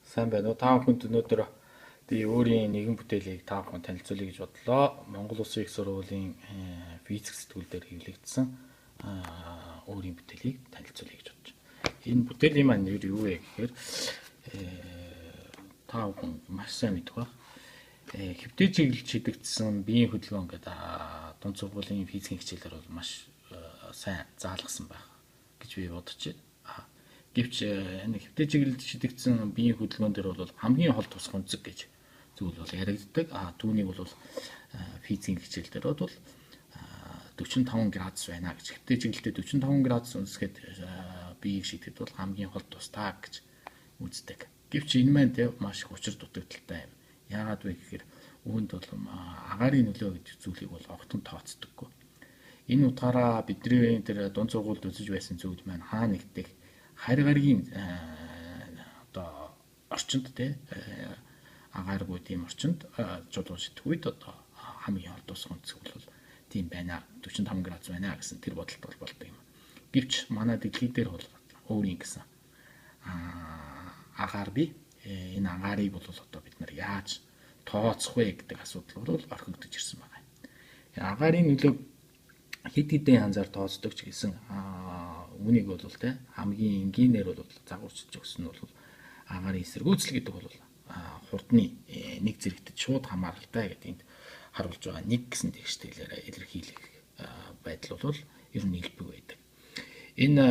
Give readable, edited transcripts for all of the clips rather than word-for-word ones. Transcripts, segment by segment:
Сайн байна уу? Та бүхэнд өнөөдөр би өөрийн нэгэн бүтээлийг та бүхэн танилцуулъя гэж бодлоо. Монгол Улсын их сургуулийн физик сэтгүүл дээр хэвлэгдсэн өөрийн бүтээлийг танилцуулъя гэж бодож байна. Энэ бүтээлийн маань нэр юу вэ гэхээр та бүхэн маш сайн мэдэх байх. Хэвтэй чиглэл шидэгдсэн биеийн хөдөлгөөн гэдэг дунд сургуулийн физикийн хичээлээр бол маш сайн заалгасан байх гэж би бодож байна. Гэвч энэ хэвтэй чиглэлд шидэгдсэн биеийн хөдөлгөөн дээр бол хамгийн хол тусах өнцөг гэж зүйл бол яригддаг. Түүнийг бол физикийн хичээл дээр бол 45 градус байна гэж. Хэвтэй чиглэлдээ 45 градус өнсгöd биеийг шидэхэд бол хамгийн хол тусдаа гэж үздэг. Гэвч энэ маань те маш их учир дутагдaltaй юм. Яагаад вэ гэхээр үүнд бол агаарын нөлөө гэдэг зүйлийг бол огтхон тооцдоггүй. Энэ утгаараа бидний тэр дунд сургуульд үзэж байсан зүйл маань хаа нэгдэх харь гаригийн одоо орчинд те агааргүй тийм орчинд чулуу шидэх үед одоо хамгийн хол тусах өнцөг бол тийм байна, 45 градус байна гэсэн тэр бодолт бол болдог юм. Гэвч манай дэлхий дээр бол өөрийн гэсэн агаар бий. Энэ агаарыг бол одоо бид нар яаж тооцох вэ гэдэг асуудал бол орхигдож ирсэн байна. Агаарын нөлөөг хэд хэдэн янзаар тооцдог ч гэсэн үүнийг бол те хамгийн энгийнээр бол загварчилж өгсөн нь бол агаарын эсэргүүцэл гэдэг бол хурдны нэг зэрэгт шууд хамааралтай гэдэг энд харуулж байгаа нэг гэсэн тэгштэйлээр илэрхийлэх байдал бол ер нь илбэг байдаг. Энэ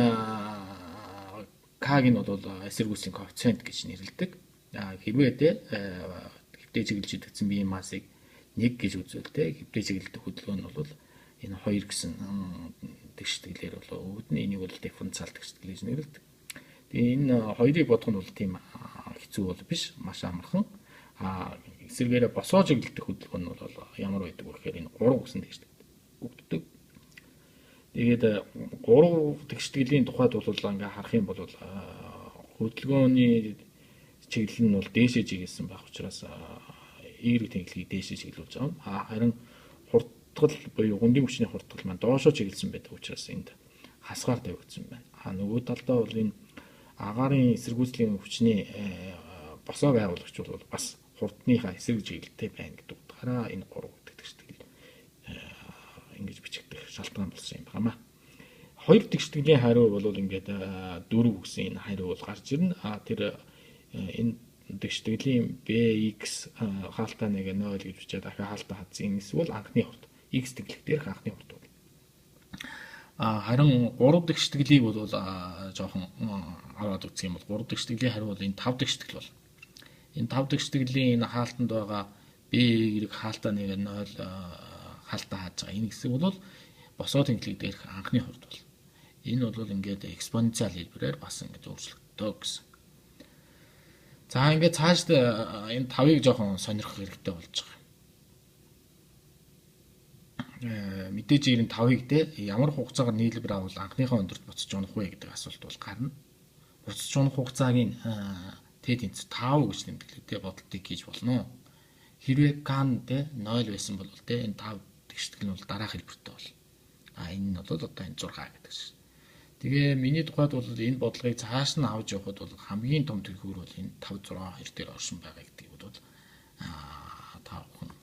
К-г нь бол эсэргүүцлийн коэффициент гэж нэрлэдэг. Хэрвээ те хэвтэй чиглэл шидэгдсэн биеийн массыг 1 гэж үзвэл те хэвтэй чиглэлд хөдөлгөөн нь бол энэ 2 гэсэн тэгштэглэр бол үүднэ. Энийг бол дифференциал тэгштгэл гэж нэрлэдэг. Тэгээ энэ хоёрыг бодох нь бол тийм хэцүү бол биш, маш амархан. Эсэргээрээ босоо чиглэлдэх хөдөлгөөн нь бол ямар байдаг вэ гэхээр энэ 3 гэсэн тэгштгэл өгдөг. Тэгээд 3 тэгштгэлийн тухайд бол ингээ харах юм бол хөдөлгөөний чиглэл нь бол дээшээ чиглэсэн байх учраас Y тэнхлэгийг дээшээ чиглүүлж байгаа. Харин хурдгал буюу гүндийн хүчний хурдгал маань доошоо чиглэсэн байдаг учраас энд хасгаар тавигдсан байна. Нөгөө талдаа бол энэ агаарын эсэргүүцлийн хүчний босоо байгуулагч бол бас хурдныхаа эсрэг чиглэлтэй байна гэдэг утгаараа энэ 3 гэдэг тэгштгэл ингэж бичигдэх шалтгаан болсон юм байна. Хоёр тэгштгэлийн хариу бол ингээд 4 гэсэн энэ хариу бол гарч ирнэ. Тэр энэ тэгштгэлийн BX хаалтаа 1 0 гэж бичээд дахиад хаалтаа хадсан энэ хэсэг бол анхны хурд. X тэглэх дээрх анхны хурд бол. Харин 3 тэгшэтгэлийг бол жоохон аваад үзэх юм бол 3 тэгштгэлийн хариу бол энэ 5 тэгштгэл бол. Энэ 5 тэгштгэлийн энэ хаалтанд байгаа B Y хаалтаа 1 0 хаалтаа хааж байгаа. Энэ хэсэг бол босоо тэнхлэг дээрх анхны хурд бол. Энэ бол ингээд экспоненциал хэлбэрээр бас ингээд өөрчлөгдөө гэсэн. За ингээд цаашд энэ 5-ыг жоохон сонирхох хэрэгтэй болж байгаа. Мэдээж 95-ыг те ямар хугацаагаар нийлбэр авал анхныхаа өндөрт буцаж унах вэ гэдэг асуулт бол гарна. Буцаж унах хугацааг нь т тэнц 5 гэж тэмдэглээ те бодолтыг хийж болно. Хэрвээ к те 0 байсан бол те энэ 5 тэгштгэл нь бол дараах хэлбэртэй бол. Энэ нь бол одоо энэ 6 гэдэг шин. Тэгээ миний тухайд бол энэ бодлогыг цааш нь авч явахад бол хамгийн том төлхөөр бол энэ 5 6 2 дээр оршин байгаа гэдгийг бол та бүхэн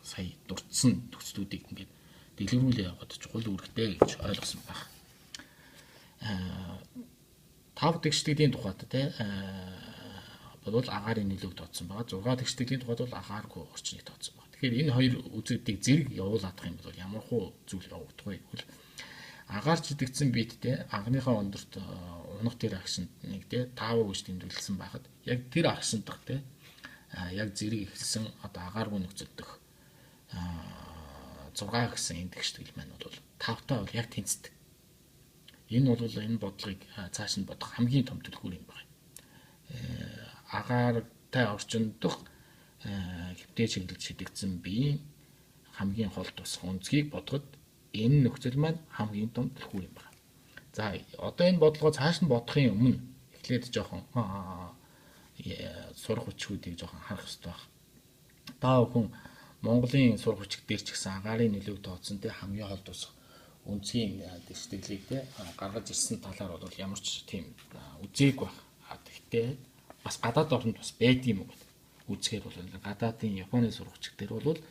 сая дурдсан төслүүдийг ингээд дэлгэрүүлээ явахад чухал үүрэгтэй гэж ойлгосон байх. 5 тэгштгэлийн тухайд те бол агаарын нөлөөг тооцсон байгаа. 6 тэгштгэлийн тухайд бол агааргүй орчныг тооцсон байна. Тэгэхээр энэ хоёр үзэгдийг зэрэг явуулах юм бол ямар хуу зүйл явагдах вэ гэвэл агаар чидэгдсэн бит те анхныхаа өндөрт унах тэр агшинд нэг те 5 гэж тэмдэглэсэн байхад яг тэр агшинд дах те яг зэрэг эхэлсэн одоо агааргүй нөхцөлдөх 6 гэсэн энэ тэгштгэл маань бол 5-таа бол яг тэнцдэг. Энэ бол энэ бодлогыг цааш нь бодох хамгийн том төлхүүр юм байна. Агаартай орчинд дох хэвтэй чиглэл шидэгдсэн биеийн хамгийн хол тусах өнцгийг бодоход энэ нөхцөл маань хамгийн том төлхүүр юм байна. За одоо энэ бодлогоо цааш нь бодохын өмнө эхлээд жоохон сурах хүчүүдийг жоохон харах хэрэгтэй байна. Та бүхэн Монголын сурах хүчиг дээр ч гэсэн агаарын нөлөөг тооцсон те хамгийн хол тусах өнцгийн дэвшгэлийг те гаргаж ирсэн талаар бол ямар ч тийм үзээгүй байх. Гэхдээ Бас гадаад орнд бас байдаг юм уу гэдэг. Үзэхээр бол гадаадын Японы сурагч дээр бол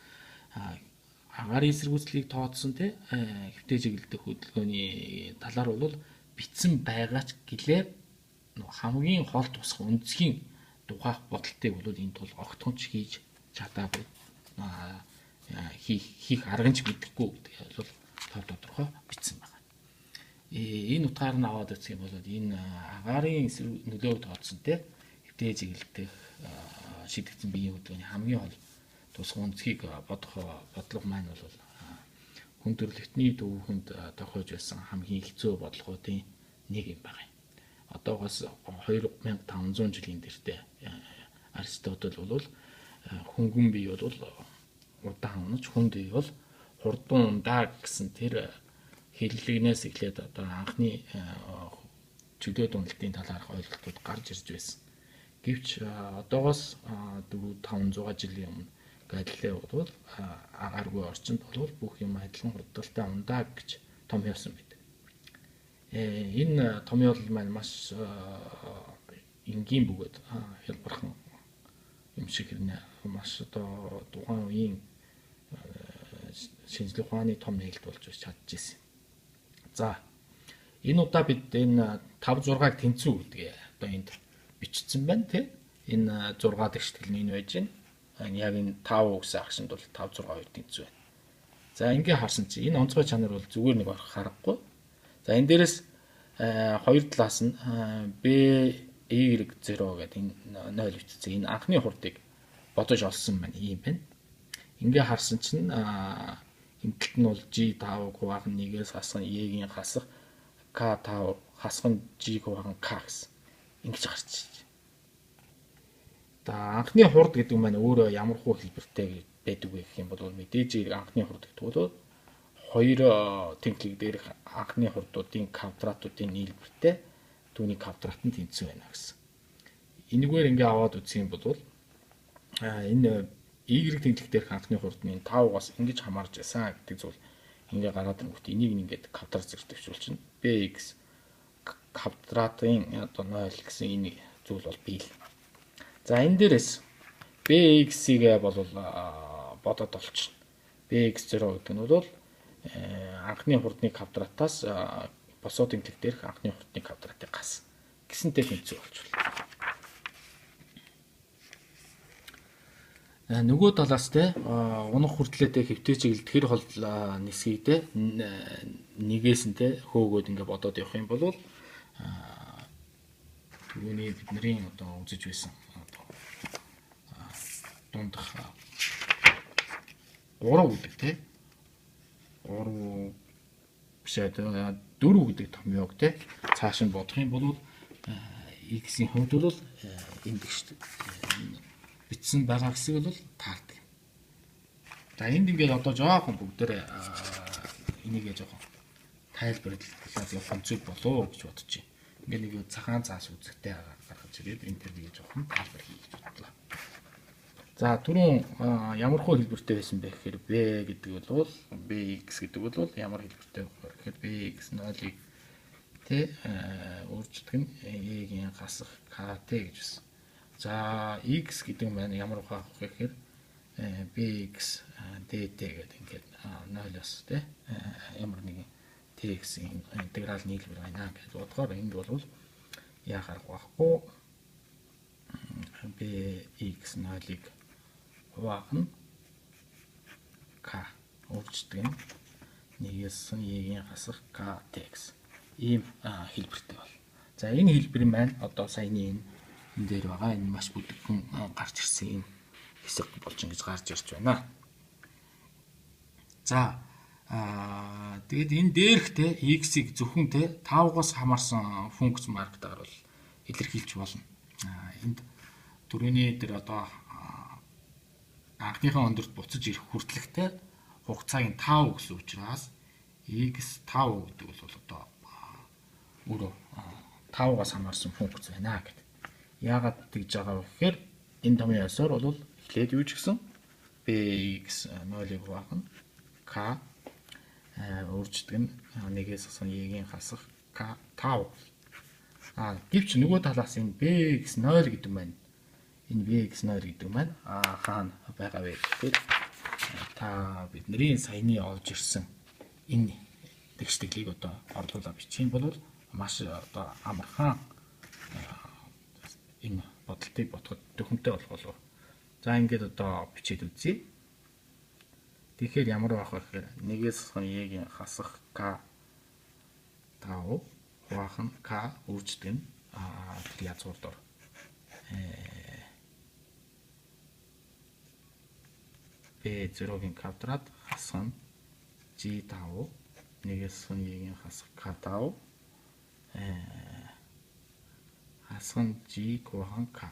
агаарын эсэргүүцлийг тооцсон те хэвтэй чиглэлдэх хөдөлгөөний талаар бол бичсэн байгаа ч гэлээ хамгийн хол тусах өнцгийн дугаах бодолтыг бол энд бол огтхон ч хийж чадаагүй, хийх арга нь ч мэдэхгүй гэдэг бол тоо тодорхой бичсэн байна. Энэ утгаар нь аваад үзэх юм бол энэ агаарын нөлөөг тооцсон те хэвтэй чиглэлдэх шийдэгдсэн биеийн хөдөлгөөний хамгийн хол тусах өнцгийг бодох бодлого маань бол хүн төрөлхтний түүхэнд тохиож байсан хамгийн хэцүү бодлогоодын нэг юм байна. Одоогоос 2500 жилийн дэртэй Аристотель бол хөнгөн бие бол удаан унаж, хүнд бие бол хурдан ундаа гэсэн тэр хэллэгнээс эхлээд одоо анхны чөлөө дуналтын талаарх ойлголтууд гарч ирж байсан. Гэвч одоогоос 4500 жилийн өмнө Галилей бол агааргүй орчинд бол бүх юм адилхан хурдтай ундаа гэж томьёосон байдаг. Энэ томьёолол маань маш энгийн бөгөөд хялбархан юм шиг хэрнээ маш одоо тухайн үеийн шинжлэх ухааны том нээлт болж чадчихсэн. За энэ удаа бид энэ 5 6-аг тэнцүү гэдгээ одоо энд бичсэн байна тий. Энэ 6 дэвштгэл нь энэ байж байна. Яг энэ 5 гэсэн агшинд бол 5 6 2 тэнцүү байна. За ингээ харсан чи энэ онцгой чанар бол зүгээр нэг орох харахгүй. За энэ дээрээс хоёр талаас нь B Y0 гэдэг энэ 0 бичсэн. Энэ анхны хурдыг бодож олсон байна ийм байна. Ингээ харсан чинь хэмтэлт нь бол G5 хуваах 1-ээс хасах E-ийн хасах K5 хасах нь G хуваах нь K гэсэн. Ингэж гарч ирж. За анхны хурд гэдэг маань өөрөө ямар хуу хэлбэртэй байдаг вэ гэх юм бол мэдээж анхны хурд гэдэг бол хоёр тэнхлэг дээрх анхны хурдуудын квадратуудын нийлбэртэй түүний квадрат нь тэнцүү байна гэсэн. Энэгээр ингээ аваад үзэх юм бол энэ Y тэнхлэг дээрх анхны хурдны 5-аас ингэж хамаарч байсан гэдэг зүйл ингээ гараад ирэнгүүт энийг ингээд квадрат зэрэг төвшүүлчихнэ. Bx квадратын одоо 0 гэсэн энэ зүйл бол бий л. За энэ дээрээс bx-ийг бол бодоод олчихно. bx0 гэдэг нь бол анхны хурдны квадратаас босоо тэнхлэг дээрх анхны хурдны квадратыг гас гэсэнтэй тэнцүү болчихлоо. Нөгөө талаас те унах хүртлээтэй хэвтэй чиглэлд хэр хол нисгийг те нэгээс нь те хөөгөөд ингээ бодоод явах юм бол түүний бидний одоо үзэж байсан одоо дундах 3 гэдэг те 3 биш ээ 4 гэдэг томьёог те цааш нь бодох юм бол x-ийн хувьд бол энд шүү дээ бичсэн байгаа хэсэг бол таардаг. За энд ингээд одоо жоохон бүгдээрээ энийгээ жоохон тайлбарлаад явах нь зүг болов гэж бодож байна. Ингээд нэг цагаан цаас үзэгтэй гаргаж ирээд энэ тэр нэг жоохон тайлбар хий гэж бодлоо. За түрүүн ямар хөө хэлбэртэй байсан бэ гэхээр b гэдэг бол bx гэдэг бол ямар хэлбэртэй вэ гэхээр bx 0-ыг тэ өөрчилдөг нь e-ийн хасах kt гэж байсан. За x гэдэг маань ямар ухаах вэ гэхээр bx dt гэдэг ингээд 0-оос тэ ямар нэгэн tx-ийн интеграл нийлбэр байна гэж бодохоор энд бол яах арга байхгүй bx 0-ыг хуваах нь k өөрчдөг нь нэгээс e-ийн хасах k tx ийм хэлбэртэй бол. За энэ хэлбэр маань одоо саяны энэ дээр байгаа энэ маш бүдэгхэн гарч ирсэн энэ хэсэг болж ингэж гарч ирж байна. За тэгээд энэ дээрх те x-ийг зөвхөн те 5-аас хамаарсан функц марктаар бол илэрхийлж болно. Энд түрүүний дээр одоо анхныхаа өндөрт буцаж ирэх хүртлэхтэй хугацааг нь 5 гэсэн учраас x5 гэдэг бол одоо өөрөө 5-аас хамаарсан функц байна гэдэг. Яагаад тэгж байгаа вэ гэхээр энэ томьёо ёсоор бол эхлээд юу ч гэсэн bx 0-ыг хуваах нь k өөрчдөг нь нэгээс хасах e-ийн хасах k 5. Гэвч нөгөө талаас энэ bx0 гэдэг маань энэ bx0 гэдэг маань хаана байгаа вэ гэхээр та бидний саяны олж ирсэн энэ тэгштэглийг одоо орлуулаа бичих юм бол маш одоо амархан энэ бодолтыг бодоход төхөмтэй болох болов. За ингээд одоо бичээд үзье. Тэгэхээр ямар байх вэ гэхээр 1-ээс e-ийн хасах k 5 хуваах нь k үрждэг нь тэр язгуур дор b0-ийн квадрат хасах нь g5 1-ээс e-ийн хасах k5 хасах нь g хуваах нь k.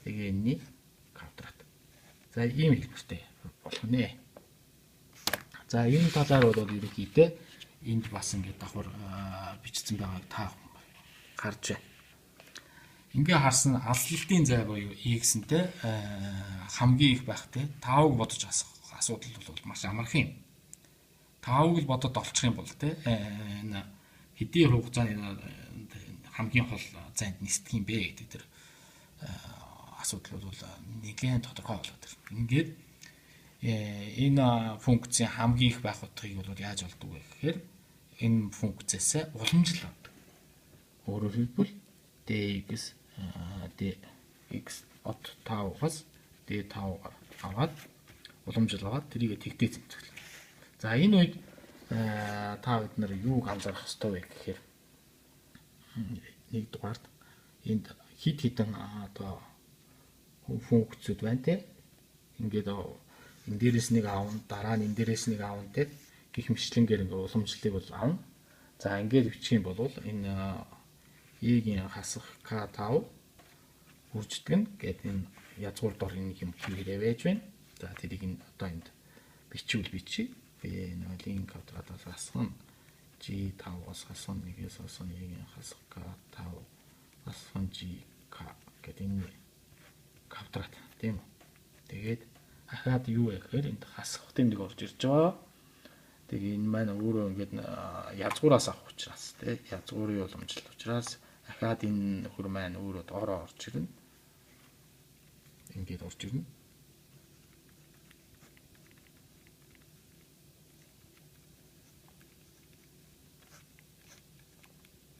Тэгээ энэний квадрат. За ийм хэлбэртэй болох нэ. За энэ талаар бол ерөнхийдөө энд бас ингээд давхар бичсэн байгааг та харж байна. Ингээ харсан алслалтын зай буюу x-нтэй хамгийн их байх те 5-ыг бодож асуудал бол маш амархан юм. 5-ыг л бодоод олчих юм бол те энэ хэдийн хугацааны хамгийн хол зайд нисдэг юм бэ гэдэг тэр асуудал бол нэгэн тодорхой болоод ирнэ. Ингээд энэ функцийн хамгийн их байх утгыг бол яаж олдог вэ гэхээр энэ функцээс уламжлал авдаг. Өөрөөр хэлбэл dx dx от 5-аас d5 аваад уламжлал аваад тэрийг тэгтээ зэмцэглэнэ. За энэ үед та бид нар юуг анзаарах ёстой вэ гэхээр нэгдүгээрт энд хид хідэн одоо функцүүд байна те. Ингээд энэ дээрээс нэг аавна, дараа нь энэ дээрээс нэг аавна те. Гэх мэтлэнгээр ингээ уламжлалыг бол аавна. За ингээд бичих юм бол энэ e-ийн хасах k5 үрждэг нь гээд энэ язгуур дор энэ юм хийрээ байж байна. За тэрийг энэ одоо энд бичвэл бичиж. B0-ийн квадратаас хасах нь g5-аас хасах нь 1-ээс хасах нь e-ийн хасах k5 хасах нь gk гэдэг энэ квадрат тийм үү. Тэгээд ахаад юу вэ гэхээр энд хасах тэмдэг орж ирж байгаа. Тэгээ энэ маань өөрөө ингээд язгуураас авах учраас тий язгуурын уламжлалт учраас ахаад энэ нөхөр маань өөрөө доороо орж ирнэ. Ингээд орж ирнэ.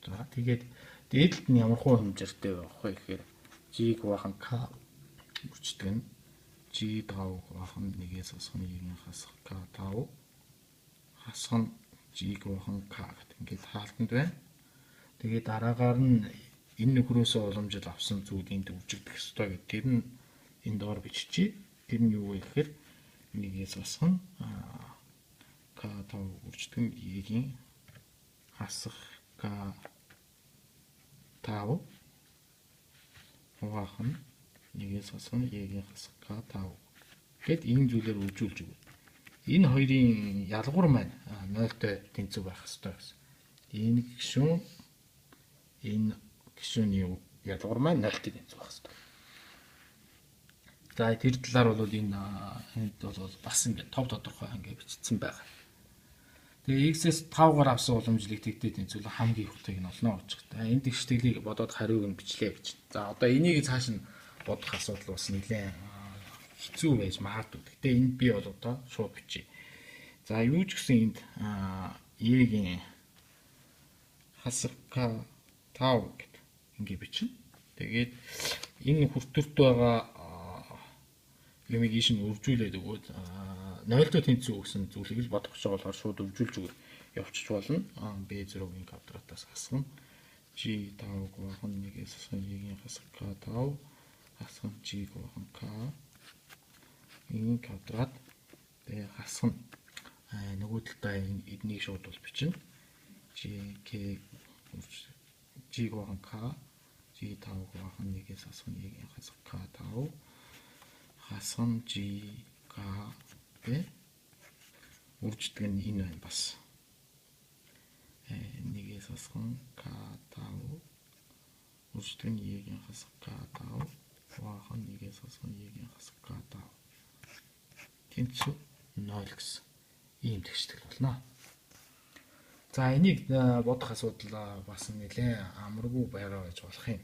За тэгээд дээдлэлт нь ямар хуу хэмжээртэй байх вэ гэхээр g хуваах нь k үрждэг нь g5 хуваах нь 1-ээс хасах нь e-ийн хасах k5 хасах нь g хуваах нь k гэдэг ингээд хаалтанд байна. Тэгээд дараагаар нь энэ нөхрөөсөө уламжлал авсан зүйл энд үржигдэх ёстой гэдэг тэр нь энэ доор биччихье. Тэр нь юу вэ гэхээр 1-ээс хасах нь k5 үрждэг нь e-ийн хасах k5 хуваах нь 1-ээс хасах нь e-ийн хасах k5 гэд энэ зүйлээр үржүүлж өгнө. Энэ хоёрын ялгуур маань 0-той тэнцүү байх ёстой гэсэн. Энэ гишүүн энэ гишүүний ялгуур маань 0-той тэнцүү байх ёстой. За тэр талаар бол энэ энд бол бас ингээд тов тодорхой ингээд бичсэн байгаа. Тэгээ x-ээс 5-аар авсан уламжлалыг тэгтээ тэнцвүүл хамгийн их утгыг нь олно гэж байна. Энэ тэгштэглийг бодоод хариуг нь бичлээ гэж. За одоо энийг цааш нь бодох асуудал бас нэлээд хэцүү байж магадгүй. Гэтэ энд би бол одоо шууд бичье. За юу ч гэсэн энд e-ийн хасах k5 гэд ингэ бичнэ. Тэгээд энэ хүртэрт байгаа юмыг ийш нь үржүүлээд өгөөд 0-той тэнцүү гэсэн зүйлийг л бодох гэж байгаа болохоор шууд үржүүлж өгөө явчих болно. B0-ийн квадратаас хасах нь g5 хуваах нь 1-ээс хасах нь e-ийн хасах k5 хасах нь g хуваах нь k e-ийн квадрат тэгээ хасах нь нөгөө талдаа эднийг шууд бол бичнэ. G k g хуваах нь k g5 хуваах нь 1-ээс хасах нь e-ийн хасах k5 хасах нь g k тэ үрждэг нь энэ байна бас. 1-ээс хасах нь k5 үрждэг нь e-ийн хасах k5 хуваах нь 1-ээс хасах нь e-ийн хасах k5 тэнцүү 0 гэсэн ийм тэгштгэл болно. За, энийг бодох асуудал бас нэлээд амаргүй байгаа байж болох юм.